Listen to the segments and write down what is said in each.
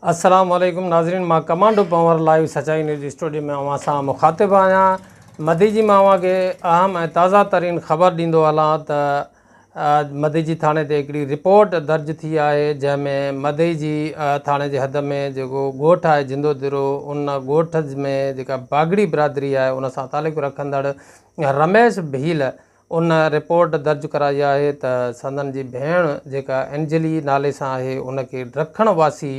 السلام عليڪم ناظرين مان ڪمانڊو پنهور لائيو سچائي نيوز اسٽوڊيو ۾ اوهان سان مخاطب آهيان مديجي مان اوهان کي اهم ۽ تازه ترين خبر ڏيندو هلان ته مديجي ٿاڻي تي هڪڙي رپورٽ درج ٿي آهي جنهن ۾ مديجي ٿاڻي جي حد ۾ جيڪو ڳوٺ آهي جندو درو ان ڳوٺ ۾ جيڪا باگڙي برادري آهي ان سان تعلق رکندڙ رميش ڀيل ان رپورٽ درج ڪرائي آهي ته سندن جي ڀيڻ جيڪا انجلي نالي سان آهي ان کي ڊکڻ واسي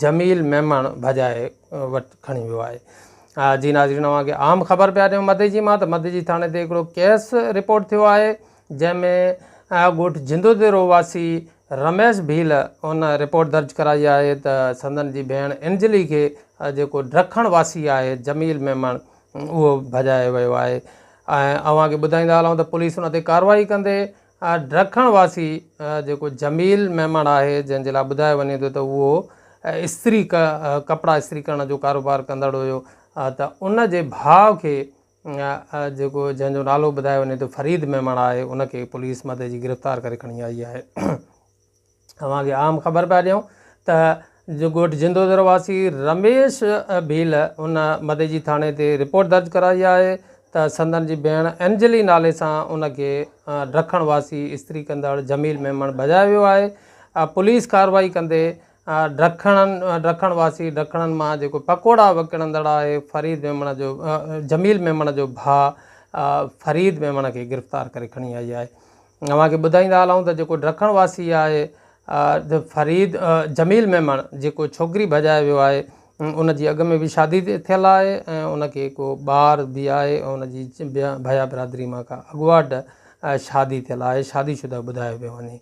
جميل ميمڻ ڀڄائي وٽ کڻي ويو آهي. جي ناظرين اوهان کي عام خبر پيا ڏيون مديجي مان ته مديجي ٿاڻي تي هڪڙو ڪيس رپورٽ ٿيو آهي جنهن ۾ ڳوٺ جندوديرو واسي رميش ڀيل ان رپورٽ درج ڪرائي آهي ته سندن جي ڀيڻ انجلي کي جيڪو ڊکڻ واسي آهي جميل ميمڻ اهو ڀڄايو ويو آهي ۽ اوهان کي ٻڌائيندا هلون ته پوليس ان تي ڪارروائي ڪندي ڊکڻ واسي جيڪو جميل ميمڻ آهي جنهن جي لاء ٻڌايو وڃي ٿو ته اهو استري ڪپڙا استري ڪرڻ جو ڪاروبار ڪندڙ هيو ته ان جي ڀاء کي جيڪو جنهن جو نالو ٻڌايو وڃي ٿو فريد ميمڻ آهي ان کي پوليس مدي جي گرفتار ڪري کڻي آئي آهي. اوهان کي عام خبر پيا ڏيون ته جو ڳوٺ جندودر واسي رميش ڀيل ان مديجي ٿاڻي تي رپورٽ درج ڪرائي آهي ته سندن جي ڀيڻ انجلي نالي سان ان کي ڊکڻ واسي استري ڪندڙ جميل ميمڻ ڀڄايو ويو آهي پوليس ڪارروائي ڪندي ڊکڻن ڊکڻ واسي ڊکڻن مان جيڪو پڪوڙا وڪڻندڙ آهي فريد ميمڻ جو جميل ميمڻ جو ڀاء فريد ميمڻ کي گرفتار ڪري کڻي آئي آهي. اوهان کي ٻڌائيندا هلون ته جيڪو ڊکڻ واسي آهي فريد جميل ميمڻ جيڪو ڇوڪري ڀڄائي ويو آهي ان جي اڳ ۾ به شادي ٿيل آهي ۽ ان کي هڪ ٻار به آهي ۽ ان جي ڀيا برادري مان ڪا اڳواٽ شادي ٿيل آهي شادي شده ٻڌايو پيو وڃي.